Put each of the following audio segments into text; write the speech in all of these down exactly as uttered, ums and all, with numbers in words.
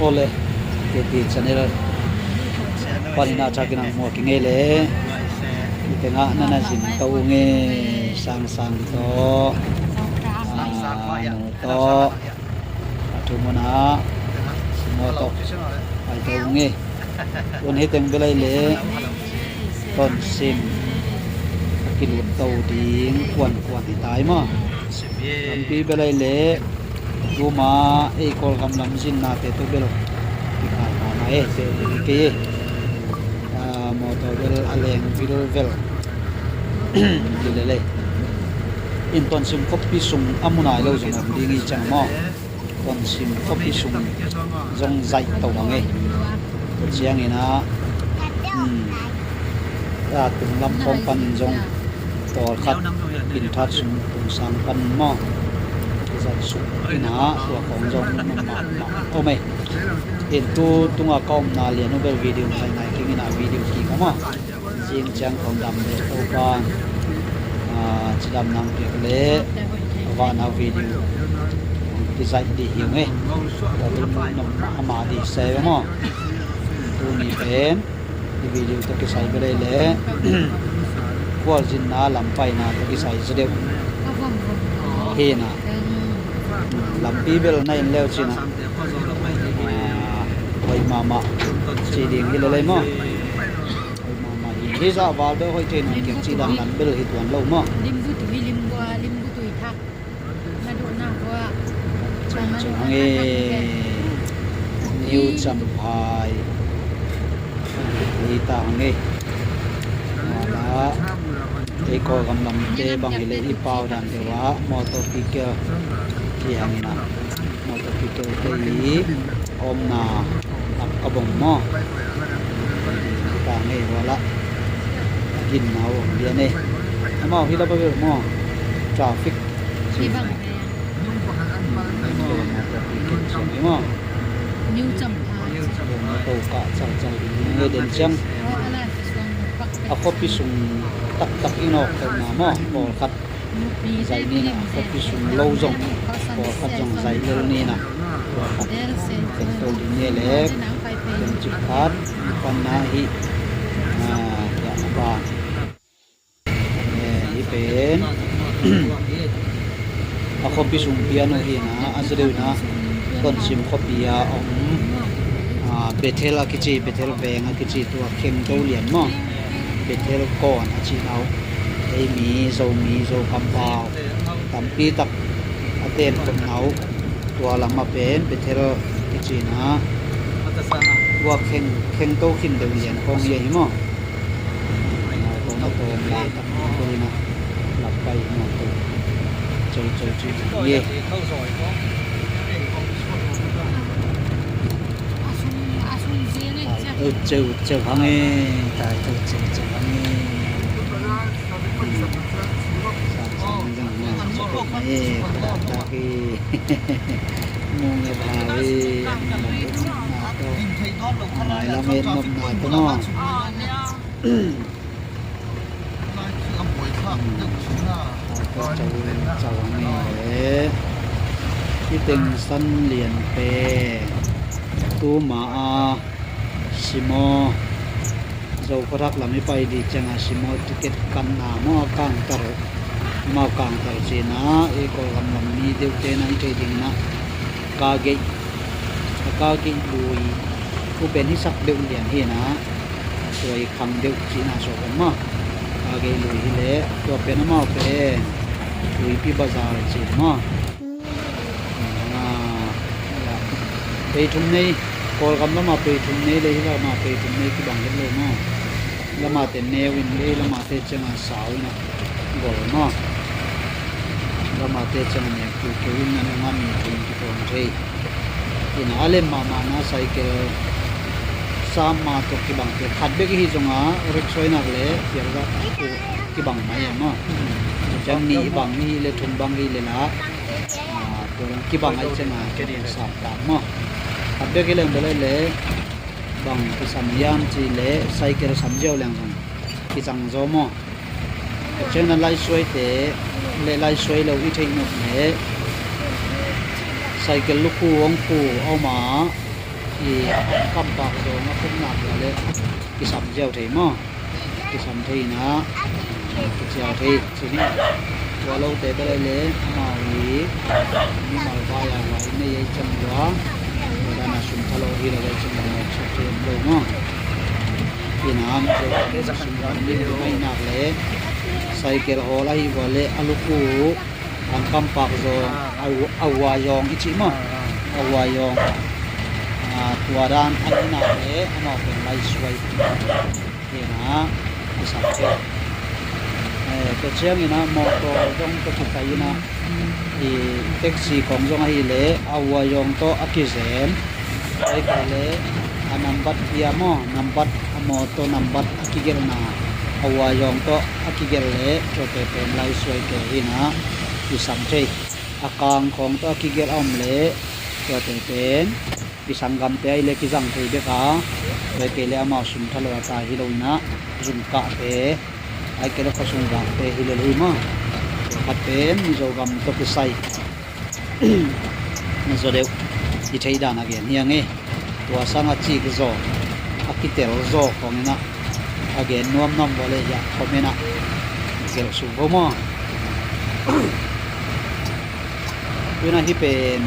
Ole, K T channel panin a thakin a muak i ngei le. I tengah na na zin to nge, sang sang to, ah, no to, a thu muna, simo to, ai to nge. Tun hi teng belai le Tonsim a kilut to ding kuan kuan hi tai maw. Lampi belai le tuma ei Kawlgam lam zinnate tawh bel kikhai mahmah e, te hi kei e. Ah, mawtaw bel a leng vilvel. Kilelei in Tonsim khuapi sung a mu nai lo zong om ding hi ciang maw. Tonsim khuapi sung zong zaih to bang e. Tua ciangin ah, um, a tung lam khawng panin zong tawlkhat Pinthat sung tung sang pan maw, zaih suk in ah tua khawng zong om mahmah om e. In tu tunga ka omna lian uh bel video zaih nai keng in ah video kik a maw. Zing ciang khawng dam le Topa, ah, cidam nang piak le a vana video kizaih dih hi ung e. Tua tung nom ama dih se ve maw. Tuni pen i video tawh kisai belai le khualzinna lam paina tawh kisai cideuh hi na. Lampi bel na in leu cina, ah, hoih mahmah ci ding hi lelei maw. Hoih mahmah hi. Hi zah val bel hoih thei nawn kek ci dan dan bel hi tuan lo maw. Limbu tui, limbu a, limbu tui thak. Cang cang hang e. New Champhai. Hi ta hang e. Mawla ei Kawlgam lamte bang hi le i pau dan deuh ah mawtaw pikel hi hang in ah. Mawtaw pikel te i omna lam ka bong maw. Hi ta hang e, huala ginna uh om lian e. Amau hi la ba bel maw. Traffic Hi bang. New Champhai. Bawng a to kah caucau ding nge den ciang. A khuapi sung taktak i nawk kholhna maw, pawlkhat zaih ni na, a khuapi sung lo zong pawlkhat zong zaih lel ni na. Pawlkhat khen to ding nge le, ken cik khat panna hi. Ah, ya, a ban. Eh, hi pen a khuapi sung pian uh hi na, a zaw deuh na Tonsim khuapi a om, ah, Bethel a kici, Bethel veng a kici tua khengto lian maw. Bethel kawn a cihna uh, ei mi, Zomi, Zo kampau tampi tak a tenkhopna uh tua lam a pen Bethel kici na, tua kheng, khengto khin deuh lian khawng hi ahi maw. Kong a tawm lai tak kong a lak pai mawk to. Ceu ceu ci ye. Tai to ceu ceu hang e. Tai to ceu ceu hang e. Sang sang zang ma sa pek ma e. Kong a tak e. Mung e bha e. Mai lam e nop na to no. Ka cawin cawang ni le i tengsan lian pen tuma a simo zo khuathak lam i pai di cianga simo ticket kanna maw a kangtar uh, amau kangtar cina i Kawlgam lam mi deuhte na i thei dingna ka geih, a ka geih lui uh pen hisak deuh lian hina. Tua i khang deuh cihna suak om maw. Ka geih lui hi leh tua pen amau pen Tuipi Bazar cih maw. Pei thum nei, Kawlgam lama pei thum nei le hi lama pei thum nei kibang het lo maw. Lamate neu in le lamate cianga sau ina gol maw. Lamate cianga neu keu keu in a nunga mi tung kituang thei. Ina a lem mahmahna cycle sam ma tuk kibang te khat bek ihi zonga rickshaw inak le piakzah kibang mai a maw. Ciang nih i bang ihi le thum bang ihi le la, ah, tua dong kibang ai cianga kibang sam tak maw. Khat bek i leng bel ai le bang kisam hiam ci le cycle sam ziau leng zong kicang zaw maw. Ciangin a laisuaite le laisuai lo i theih nop le cycle lukhu hong khu a om a, I kampak zawng a khumnak tua le kisam ziau thei maw? Kisam thei inah kiciau thei ci hi. Tua lote bel le amau i mimal vai a vai nei ei cem lua. Tua dan a sum tha lo hi lo ei cem lua, mawk sak thei lo maw? Inah sum mai nak le cycle hawl ahi vua le a luku ang kampak zawng, a, a huai zawng i cih maw? A huai zawng. A, tua dan a inah le amau pen lai suai. Inah kisam thei. Eh, tua ciang inah motor zong tua kisai inah i taxi kong zong ahi le a huai zawng tawh a kizen. Tua hi le a nambat pia maw, nambat a motor nambat a kigelhna a huai zawng tawh a kigelh le tuate pen lai suai kei inah kisam thei. A kang khawng tawh a kigelh a om le tuate pen i sanggamte ahi le kizang thei bek a, tua kei le amau sum tha lo a tai hi lo inah zung kahte, ai kei le khuasung vakte hi le hi maw? Tua khat pen Mizo gam tawh kisai na zaw deuh i thei dan a gen hi ang e. Tua sang a cik zaw, a kitel zaw khawng inah a gen nuamnuam vua le hiah comment ah gelh suk vo maw? Tuna hi pen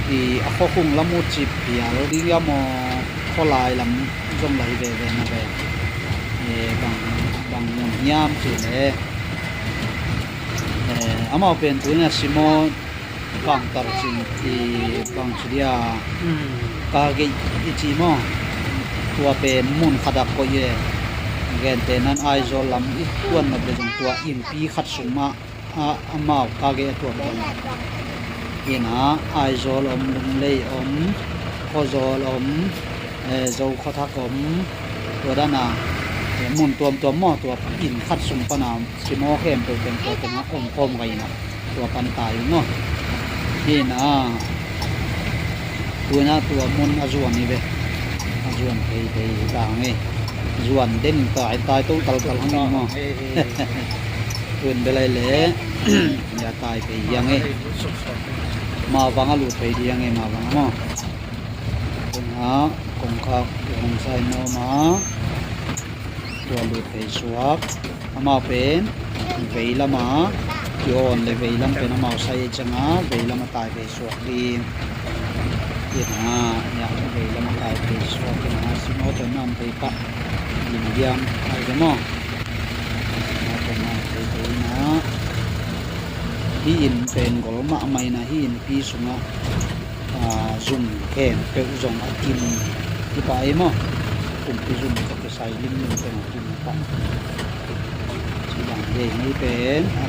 i a khuakhung lam uh cip pial ding hiam aw, khualai lam zong la hi veve na ve. E, bang, bang mun hiam cih le, e, amau pen tuni a Simo Kangtar cin i bang ci dia, ka gei i ci maw? Tua pen mun khat ah koih e. Gente nan Aizawl lam i tuan nop le zong tua innpi khat sung mah a, amau ka gei a tuak dong. Inah Aizawl om, Lunglei om, Khuazawl om, e, Zo khuathak om, tua dan a, e, mun tuamtuam maw, tua inn khat sung pan a Simo khempeuh teng tua tengah om khawm ka inah tua pan tai uh maw? Hi inah tu inah tua mun a zuan hi ve. A zuan thei thei hi ta hang e. Zuan den tai tai to tal tal hang in maw? Tun belai le ya tai thei hi hang e. Mavang a lut thei ding hang e, mavang a maw? Tun a kongkhak hong sai maw ma? Tua lut thei suak. Amau pen veilam a kiawn le veilam pen amau sai ei ciang a veilam a tai thei suak ding. Inah, inah veilam a tai thei suak inah Simo tua nam thei pah ding diam ai ve maw? Simo tua nam thei thei inah hi inn pen gol mahmah inah hi innpi sungah a, zum khempeuh zong a kim hi pah ei maw? Kumpi zum tawh kisai limlim teng a kim hi pah. Ci dan dei ngei pen a,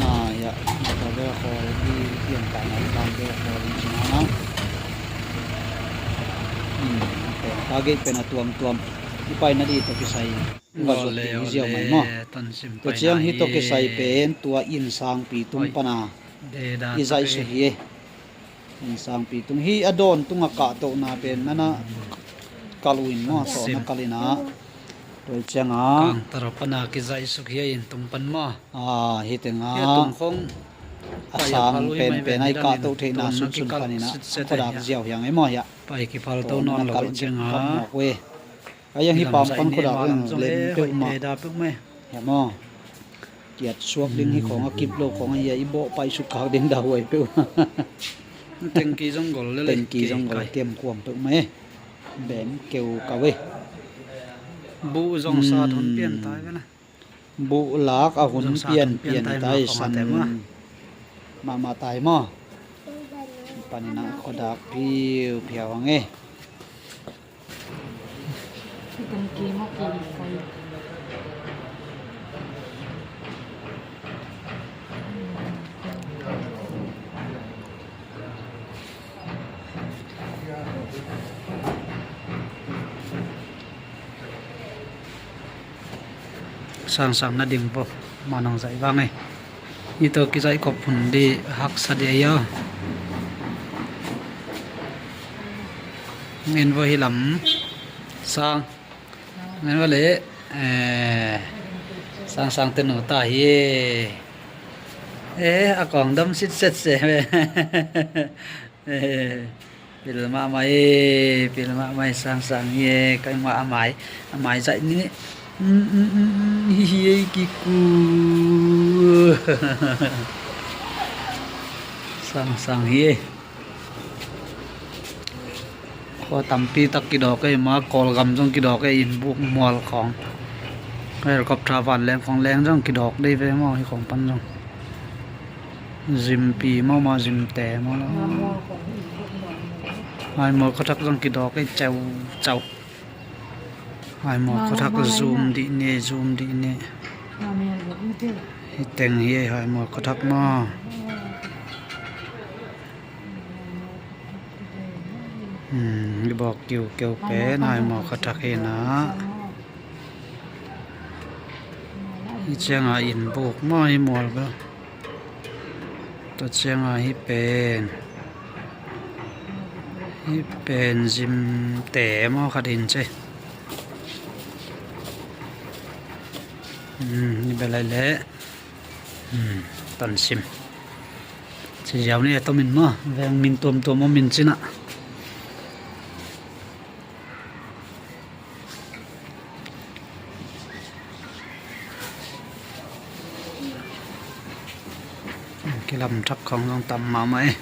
a, ya, a, ka bel khawl hi, pian pah na i ban bel khawl hi ci na. Hmm, pen ka gei pen a tuamtuam hi pah na dih tawh kisai va zot ding hi ziau mai maw? Tua ciang hi tawh kisai pen tua inn sangpi tung pan a i zaihsuk hi e. Inn sangpi tung hi a dawn tungah kahtohna pen nana kal uh in maw, tawh na kal inah. Tua ciangah Kangtar pana kizaihsuk hi a inn tung pan maw? A, hi tengah hi a tung khong a sang penpen a i kahtoh theihna sunsun pan inah a khuadak ziau hiang ei maw hiah? Pai kiphal to nawn lo ciangah. Ai ang hi pam pan khuadak lem peuhmah. Hiam aw? Kiat suak ding hi khawng a kip lo khawng a hia i bawh paih suk khak ding dah huai peuh. Tengki zong gol lele. Tengki zong gol kem kuam peuhmah e. Bem keu kau e. Buh zong sat hun pian tai vela. Buh lak a hun pian pian tai san. Mahmah tai maw? Panin ah khuadak piu piau ang e. Sangsang na ding vo, manang zaih vang e. Ito kizaih kop hun di haksa di ayo. Ngen vo hi lam sang. Ngen vo le, eh, sangsang tenu ta hi e. Eh, a kong dam sit set se ve. Eh. Pil mahmah e, pil mahmah e, sang sang hi e, ka in mah a mai, a mai zaih ni. Hi hi e, kiku. Sang sang hi e. Khua tampi tak kidawk e, ma Kawlgam zong kidawk e, innbuk mual khawng. Helicopter vanleng khawng leng zong kidawk dei ve maw, hi khawng pan zong. Zimpi maw, ma zimte maw lo. Haimual khuathak zong kidawk e, ceu ceu. Haimual khuathak zum dih ne, zum dih ne. Hi teng hi e, haimual khuathak maw. Hmm, i bawk kiukeu pen haimual khuathak hi na. Hi cianga innbuk maw, hi mual bel. Tua cianga hi pen, hi pen zimte maw khat in ci. Hmm, hi bel lai le. Hmm, tansim. Ci ziau ni e, tomin maw, veng min tuamtuam maw min cina. Kilam thak khawng zong tam mahmah e.